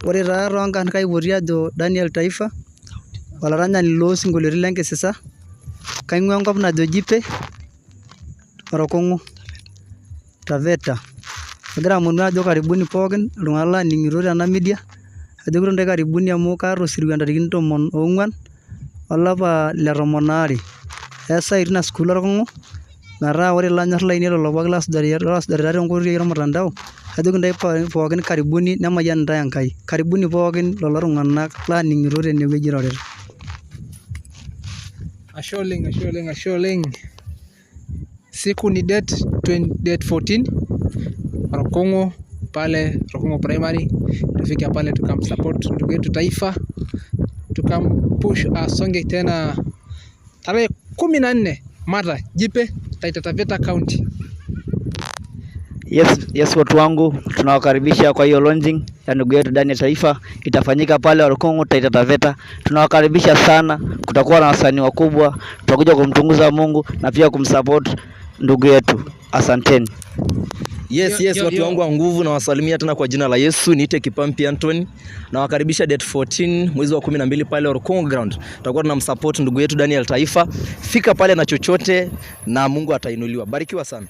Ore taa toonkarn kaipoti aajo Daniel Taifa, olaranyani loosinkolioitin lenkisisa, kaing'uaa enkop najo Jipe, Orkong'u, Taveta. Agira aomonu ajo karibuni pookin iltung'anak laaning'ito tena media, ajokito ntae karibuni amu kaata osirua ntarikini tomon oong'uan olapa le tomon aare. Keesayu tina sukuul Orkong'u metaa ore ilanyorr lainei lelo pookin lasujarita tenkoitoi ormutandao, ajoki ntae pookin karibuni nemayian intae Enkai. Karibuni pookin lelo tung'anak laaning'ito tenewueji airorita. Ashe oleng, ashe oleng, ashe oleng. Siku ni date, date 14 Orkong'o pale Orkong'o Primary, tufike pale tukamsupport ndugu yetu Taifa, tukampush asonge tena tarehe 14 Mata Jipe, Taita Taveta County. Yes, watu wangu, tunawakaribisha kwa hiyo launching ya ndugu yetu Daniel Taifa itafanyika pale Orkong'o, Taita Taveta. Tunawakaribisha sana, kutakuwa na wasanii wakubwa, tutakuja kumtukuza Mungu na pia kumsupport ndugu yetu. Asanteni. Yes, Yo, yes, yo, watu yo. Wangu wa nguvu nawasalimia tena kwa jina la Yesu. Niite Kipampi Anthony. Nawakaribisha date 14 mwezi wa 12 pale Orkong Ground. Tutakuwa tunamsupport ndugu yetu Daniel Taifa. Fika pale na chochote na Mungu atainuliwa. Barikiwa sana.